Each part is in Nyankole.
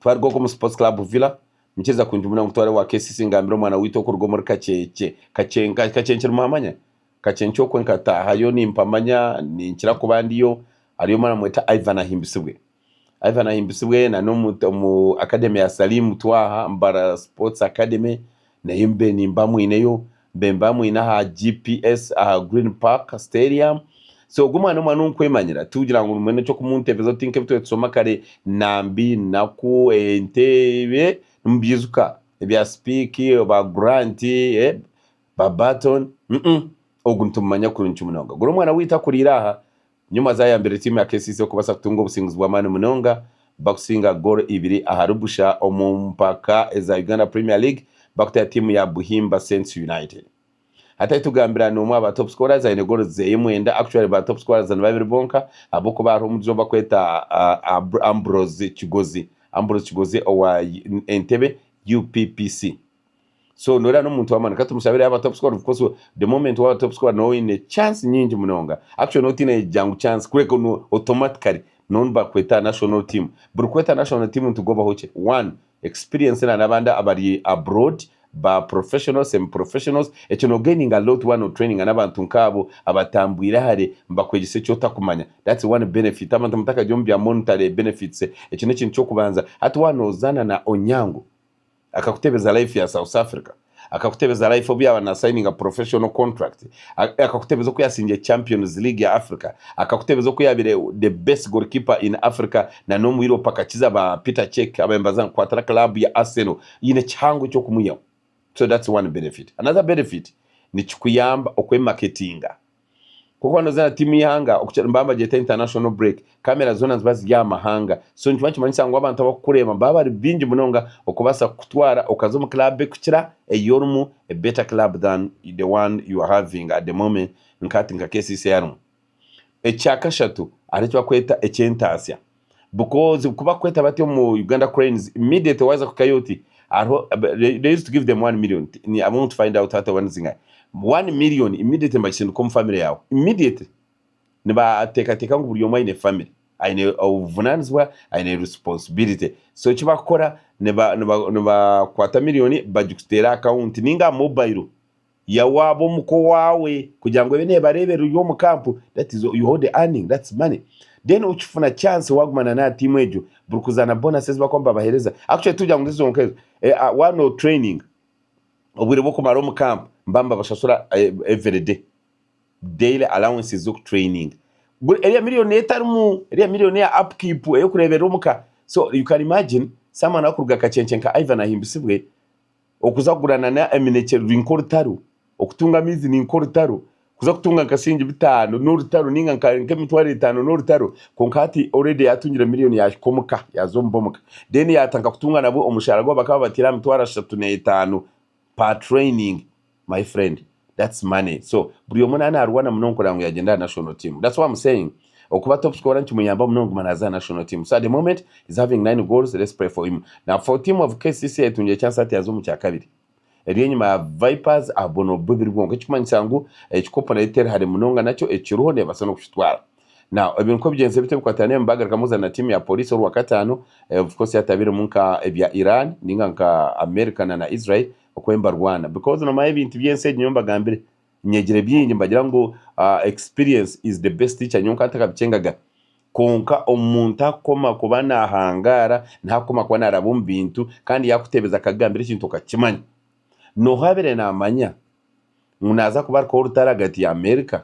Twaruga okwo omu Sports Club Villa, Nyikiriza kunjumura ngu tware owa KCC ngambire omwana waitu okuruga omuri Kakyekye. Kakyenka, Kakyenkye nimuhamanya? Kakyenkye okwe nkataahayo nimpamanya, ninkira kuba ndiyo. Hariyo omwana bamweta Ivan Ahimbisibwe. Ivan Ahimbisibwe na n'omu omu academy ya Salim Twaha, Mbarara Sports Academy, nayo mbe nimba mwineyo. Mbe mba mwine aha GPS aha Green Park Stadium. So ogwo omwana omwana ou nkwemanyira, tikugira ngu mbwenu eky'okumuntebeza oti nk'ebi twaba nitushoma kare, Nambi, Naku, Entebe, nimubyijuka? Ebya Speke, ba Grant, ba Barton, ogu nitumumanya kurungi munonga. Guri omwana waitu akuriire aha, Nyuma zayambire tiimu ya KCC okubasa kutunga obusinguzi bw'amaani munonga bakusinga goolo ibiri ahari busha omu mpaka eza Uganda Premier League bakutaya tiimu ya Buhimba Saints United. Hati ahitugambira n'omwe aha ba top scorers aine goolo zeye mwenda, actually ba top scorers ni babiri bonka ahabw'okuba hariho omujuzi ou bakweta Ambrose Kigozi, Ambrose Kigozi owa Entebbe UPPC. So noreeba n'omuntu w'amaani ka tumushabire yaaba top scorer of course the moment waaba top scorer nooba oine chance nyingi munonga actually nooba otaine kugira ngu chance kureka no automatically nooba nibakweta aha national team. Buri kweta national team nitugobaho ki? One, experience na n'abandi abari abroad ba professionals, semi professionals ekyo no gaininga a lot waaba no traininga n'abantu nk'abo abatambwire hare nibakwegyesa eki otakumanya that's one benefit abantu mutakagira omu bya monetary benefits ekyo n'ekintu ky'okubanza. Hati waaba nozaana na Onyango Akakutebeza life ya South Africa, akakutebeza life obu yaaba na signinga professional contract, akakutebeza oku yasingire Champions League ya Africa, akakutebeza oku yabaire the best goalkeeper in Africa na n'omu Europe akakiza ba Peter Cech ababaire nibaza kukwatira club ya Arsenal. Oine kihango eky'okumwihaho. So that's one benefit. Another benefit, nikikuyamba okwemarketinga. Kwonka waaba nooza na tiimu y'eihanga, okukira nibaba nibagyeta international break, kamera zoona niziba ziri aha mahanga. So nikiba nikimanyisa ngu abantu abarikukureeba nibaba bari baingi munonga okubaasa kukutwara okaza omu club erikukira ei orimu, a better club than the one you are having at the moment nka hati nka KCC ei arimu. Ekyakashatu, hariho eki barikweta eky'entaasya because ku bakukweta bati omu Uganda Cranes, immediately waaza kuhikayo oti hariho they used to give them one million, I want to find out hati oba nizingahi. One million immediately nibagisindika omu family yaawe immediately. Nibateekateeka ngu buri omwe aine family, aine obuvunanizibwa, aine responsibility. So eki bakukora nibakwata million bagikuteera aha account ninga aha mobile ya waaba omuka owaawe kugira ngu ebe neebareeberera ori omu camp, that is you hold earning, that's money. Then okifuna chance waaguma na n'aha tiimu egyo, buri kuzaana bonus ezi barikuba nibabaheereza, actually tikugira ngu nizo zonka ezo, waaba no training, obwire bw'okumara omu camp nibaba nibabashashura everyday, daily allowances z'oku traininga. Eriya million etarimu, eriya million eya upkeep ey'okureeberera omuka. So you can imagine someone arikuruga Kakyenkye nka Ivan Ahimbisibwe, Okuza kugura na eminekye ruri nk'orutaro, okutunga amaizi ni nk'orutaro, kuza kutunga nka shilingi bitaano n'orutaro ninga nk'emitwaro etaano n'orutaro kwonka hati already yaatungire miriyoni yaahika omuka yaaza omu b'omuka. Then yaatandika kutunga nabwo omushaara gwe bakaba babateire aha mitwaro ashatu n'etaano per training my friend that's money. So buri omwe naaba naarwana munonga kureba ngu yaagyenda aha national team. That's why I'm saying okuba top scorer nikimuyamba munonga kuguma naaza aha national team. So at the moment he's having nine goals, let's pray for him. Now for team of KCC etungire chance hati yaza omu kyakabiri. Eri enyima ya Vipers ahabwo n'obubiri bwonka ekikumanyisa ngu ekikopo nayo teri hare munonga nakyo ekiriho nebaasa n'okukitwara. Now ebintu ku bigyenzire biti ebikwatiraine nibagarukamu kuza na tiimu ya Police orwakataano of course yatabiiremu nka ebya Iran ninga nka America na na Israel oku nibarwana because nomanya ebintu by'ensi egi nyowe mbagambire Nyegire bingi nibagira ngu experience is the best teacher nyowe nkaba ntakabikyengaga kwonka omuntu akukoma kuba nahangaara nahakukoma kuba naraba omu bintu kandi yakutebeza akakugambira ekintu okakimanya. Noha abaire namanya ngu naza kubarukaho orutaro ahagati ya America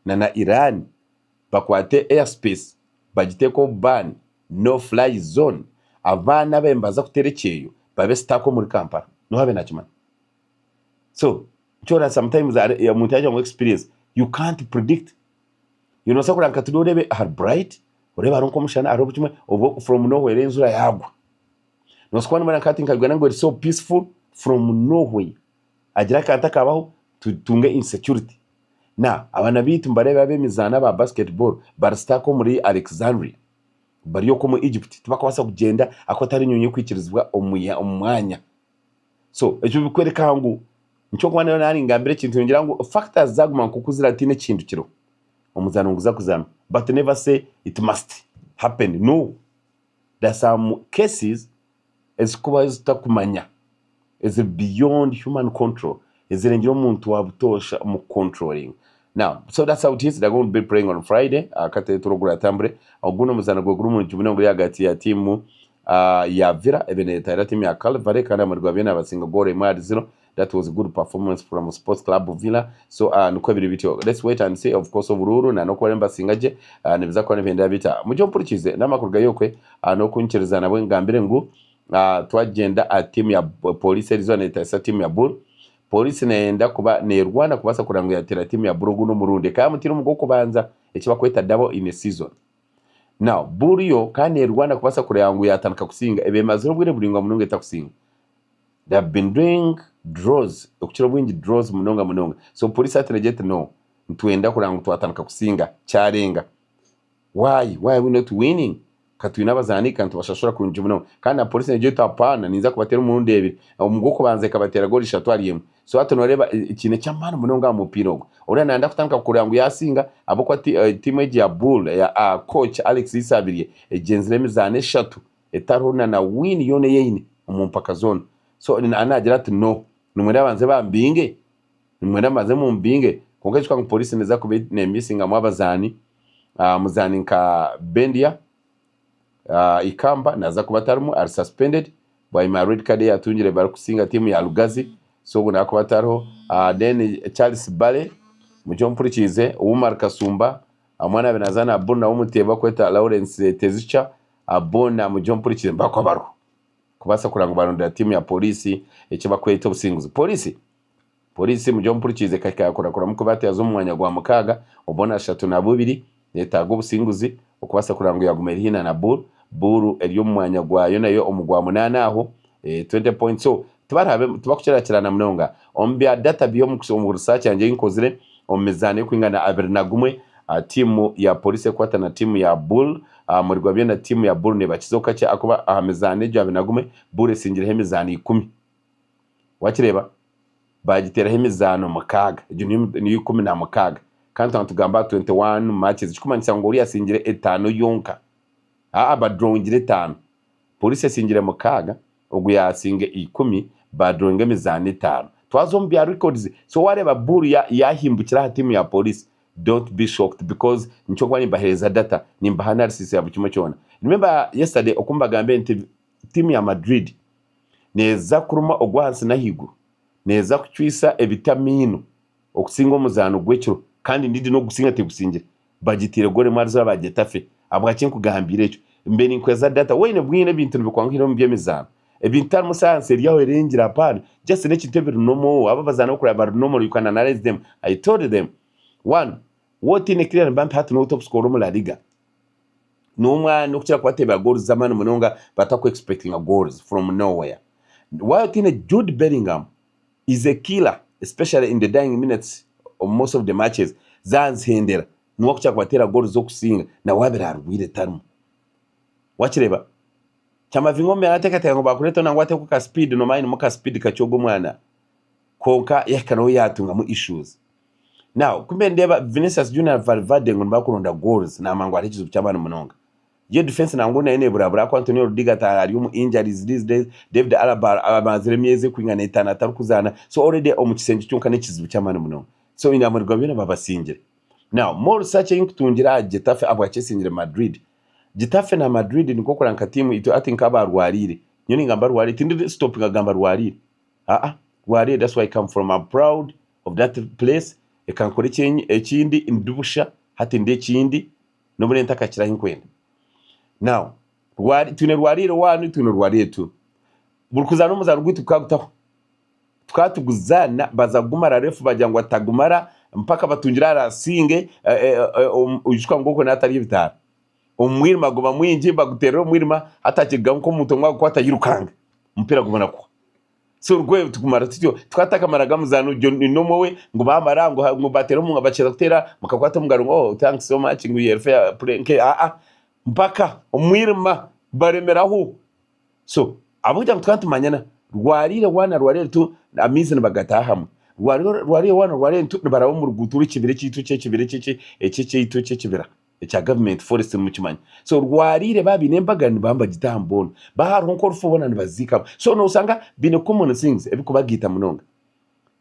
na na Iran bakwate air space bagitekeho ban no fly zone abaana ababaire nibaza kuteera ekyeyo babe stuck omuri Kampala noha abaire nakimanya? So nikyo sometimes omuntu yagira ngu experience you can't predict. You know kureba nka today orebe hari bright orebe hariho nk'omushana hariho buri kimwe obwo from nowhere enjura yagwa. Nobaasa kuba nobona nka hati nka Uganda ngu eri so peaceful from nowhere hagira akantu akabaho tutunge insecurity. Now abaana beitu nibareeba ab'emizaano aba basketball bari stuck omuri Alexandria bari okwo omu Egypt tibakubaasa kugyenda ahakuba tihariho enyonyi erikwikirizibwa omu mwanya. So ekyo bikwereka ngu nikyo nkuba nyowe nangambira ekintu ningira ngu factors zaguma nkoku ziri hatiine ekihindukiro omuzaano niguza kuzaanwa but never say it must happen no there are some cases. Ezirikubaho ezi tutakumanya, eziri beyond human control, ezirengire omuntu wa butoosha omu ku controllinga. Now, so that's how it is, they're going to be playing on Friday, akatebe turogura atambure. Ogu n'omuzaano gwe guri murungi munonga guri ahagati ya tiimu ya Villa ebe neetahirira tiimu ya Calvary kandi aha gwa byona basinga goolo emwe ahari ziro. That was good performance from Sports Club Villa. So nikwo biri bityo. Let's wait and see of course oburuuru na n'oku bariyo nibasinga gye nibiza kuba nibihendera bita. Mugye ompurikize n'amakuru gayokwe n'okunyikiriza nabwe ngambire ngu twagyenda aha tiimu ya Police eriizooba neetahisa tiimu ya Bull. Police neyenda kuba nerwana kubaasa kureba ngu yateera tiimu ya Bull ogundi omurundi. Ekaba yamutiire omu gw'okubanza eki barikweta double in a season. Now Bull yo kandi nerwana kubaasa kureba ngu yatandika kusinga. Eba emazire obwire buraingwa munonga etakusinga. They have been doing draws okukira obwingi draws munonga munonga. So Police hati negira eti no, nitwenda kureba ngu twatandika kusinga kyarenga. Why? Why are we not winning? Ka twine abazaani ka nitubashashura kurungi munonga. Kandi na Police negira eti apaana ninza kubateera omurundi ebiri. Omu gw'okubanza ekabateera goolo ishatu ahari emwe. So hati noreeba ekiine ky'amaani munonga aha mupiira ogu. Oriya nayenda kutandika kureba ngu yasinga ahabw'okuba tiimu egi ya Bull eya coach Alex Isabirye egyenzire emizaano eshatu etariho na na win yoona ei eine omu mpaka zoona. So naagira ati no, nimwenda banze bambinge? Nimwenda mbanze mumbinge? Kwonka ekirikuba ngu Police neeza kuba nemissingamu abazaani, omuzaani nka Bendia Ikamba naaza kuba atarimu ari suspended bwanyima ya red card ei yaatungire barikusinga tiimu ya Lugazi, so ogwo naaza kuba atariho. Then Charles Bale mugye ompurikiize, Umar Kasumba omwana yaabaire naazaana Burna w'omuteebi barikweta Lawrence Tezicha, boona mugye ompurikiize nibaza kuba bariho kubaasa kureba ngu baarondera tiimu ya Police eki barikweta obusinguzi. Police Poliisi mugye ompurikiize ekahika yakurakuramu kuba hati yaza omu mwanya gwa mukaaga obubona 32 netaaga obusinguzi okubaasa kureba ngu yaguma eri haihi na Bull. Bull eri omu mwanya gwayo nayo omu gwa munaana aho 20 points so tibarabe tibakukirakirana munonga. Omu bya data by'omu research yangye ei nkozire omu mizaano erikwingana 21 tiimu ya Poliisi erikukwata na tiimu ya Bull aha muri gwa byona tiimu ya Bull nebakizaho kakye ahakuba aha mizaano egyo 21 Bull esingireho emizaano ikumi. Wakireeba? Baagiteeraho emizaano mukaaga. Egyo niyo 16. Kandi twaba nitugamba aha 21 matches, ekirikumanyisa ngu oriya asingire etaano yonka. Aa, badrawingire etaano. Police esingire mukaaga, ogu yaasinga ikumi, baadrawinga emizaano etaano. Twaza omu bya records, so waareeba Bull yaahimbukira aha tiimu ya Police, don't be shocked because nikyo nkuba nimbaheereza data, nimbaha analysis ya buri kimwe kyona. Remember yesterday oku mbagambire nti tiimu ya Madrid neeza kuruma ogw'ahansi n'ahaiguru, neeza kucwisa ebiti amaino okusinga omuzaano gw'ekiro kandi endiijo n'okugusinga tegusingire. Bagiteire goolo emwe ahari zoona ba Getafe. Ahabwaki nkugambiire ekyo? Mbe ninkweza data. Waine bwine ebintu nibikwanguhira omu by'emizaano. Ebintu tiharimu sayansi eri aho erengire apaana. Just n'ekintu ebiri normal. Abo abazaani abarikureeba bari normal you can analyse them. I told them, one, waaba otaine Kylian Mbappe hati niwe top scorer omu La Liga. N'omwana okukira kubateebera goals z'amaani munonga bataku expectinga goals from nowhere. Waaba otaine Jude Bellingham is a killer especially in the dying minutes of most of the matches zanzihendera niwe akukira kubateera goals z'okusinga nawe abaire arwaire tarimu. Wakireeba? Camavinga omu yaateekateeka ngu baakureeta nangwa ateekwe ka speed nomanya ainemu ka speed kakye ogwo omwana kwonka yahika nawe yaatungamu issues. Now ku mbe ndeeba Vinicius Junior na Valverde ngu nibakuronda goals naamanya ngu hariho ekizibu ky'amaani munonga. Yo defence nangwa nayo neburabura ahakuba Antonio Rudiger ari omu injuries these days, David Alaba amazire emyezi erikwingana etaano atarikuzaana so already omu kishengye kyonka n'ekizibu ky'amaani munonga. So inamurirwa byona babasingire. Now more research ei nkutungire aha Getafe ahabwaki esingire Madrid, Getafe na Madrid nikwo kureba nka tiimu itwe hati nk'aba rwariire, nyowe ningamba rwariire tindi stopinga kugamba rwariire aa rwariire that's where I come from I'm proud of that place reka nkore ekindi ndi busha hati ndi ekindi n'obu ntakakira ahu nkwenda. Now twine rwariire one twine rwariire two buri kuzaana omuzaano gwaitu tukagutaho tukaba tuguzaana baza kugumara refu bagira ngu atagumara mpaka batungire arasinge oijuka ngu okwo natarya ebitaano omwirima guba mwingi baguterera omwirima hati hakirugamu nk'omuntu omwe agukwata ayirukanga omupiira gubona kuhwa. So rwe tukumara tutyo tukaba tutakamaraga muzaano n'omwe we ngu bamara ngu ngu bateera omu bakiza kuteera mukakwata omu ngaro ngu oh thanks so much ngu you're fair play nke aa mpaka omwirima baremeraho so ahabw'okugira ngu tukaba nitumanyana rwariire one na rwariire two amaizi nibagataaha hamwe rwariire rwariire one na rwariire two nibaraba omu ruguuto rw'ekibira ekyaitu eky'ekibira eky'ekyaitu eky'ekibira. Ekya government forest nimukimanya. So rwariire baaba baine embaga nibaba nibagita aha mbondo. Baaba hariho nk'orufu boona nibaziikamu. So noshanga baine common things ebirikubagiita munonga.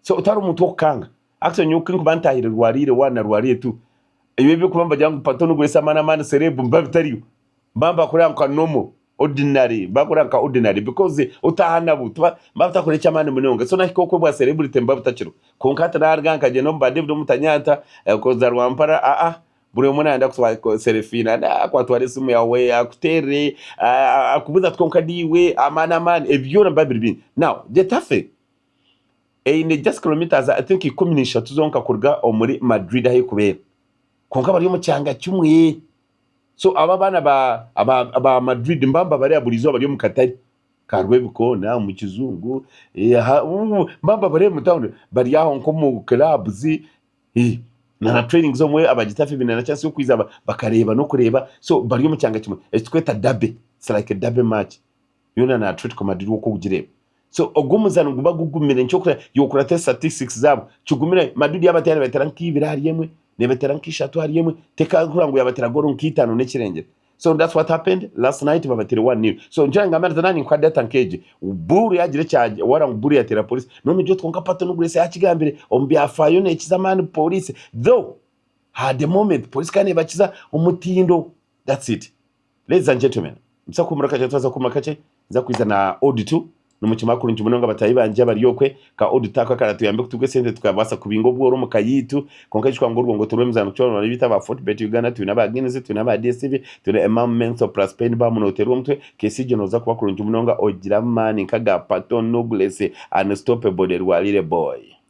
So otari omuntu w'okukanga. Actually nyowe ku ndikuba ntaahire rwariire one na rwariire two, ebyo ebirikuba nibagira ngu pato nigwesa amaani amaani celeb nibiba bitariyo. Nibaba nibakureba nka normal, ordinary, nibakureba nka ordinary because otaaha nabo tiba niba batakora eky'amaani munonga. So nahika okwe bwa celebrity nibuba butakiriho. Kwonka hati naruga nkagyenda omu ba David Omutanyanta, kuza Rwampara, aa Buri omwe nayenda kutwara selfie nayenda akwatwara esimu yaawe akuteerere akubuuze ati kwonka niiwe amaani amaani ebyo byona nibiba biri bingi. Now Getafe eine just kilometres I think 13 zonka kuruga omuri Madrid ahu erikubeera kwonka bari omu kyanga kimwe so abo abaana ba aba Madrid nibaba nibabareeba buri izooba bari omu katare ka Rwebikoona omu kizungu nibaba nibabareeba omu tawuni bari aho nk'omu clubs. Na na trainings obumwe aba Getafe baine na chance y'okwija bakareeba n'okureeba so bari omu kyanga kimwe eki turikweta derby it's like a derby match yoona na Atletico Madrid oku orikugireeba. So ogwo omuzaano niguba gugumire nikyo orikureeba yokurata statistics zaabo kigumire Madrid yabateera nebateera nk'eibiri ahari emwe, nebateera nk'ishatu ahari emwe tekakureeba ngu yabateera goolo nk'eitaano n'ekirengire. So that's what happened last night babatire 1 nil. So ngira ngambe nti nani nkuha data nk'egi. Buru yagira ekya wara ngu Buru yatera police. None gyo twonka Pato no Grace yakigambire omu byafaayo nekiza amaani police. Though at the moment police kandi nebakiza omutindo. That's it. Ladies and gentlemen, nza kuhumura kakye twaza kuhumura kakye nza kwiza na auditu Nimukimanya kurungi munonga bataahi bangye abari okwe, ka auditor ako akaratuyambe kutuga esente tukabaasa kubinga obworo omu ka yaitu. Kwonka ijuka ngu orwo ngoto rw'emizaano kucwa bita aba Fortebet Uganda, twine aba Guinness, twine aba DStv, twine Emam Menthol Plus Pain Bar nooteerwa omutwe, Kesigye nooza kuba kurungi munonga ogire amaani nk'aga Pato Nugles, Unstoppable the Rwarire Boy.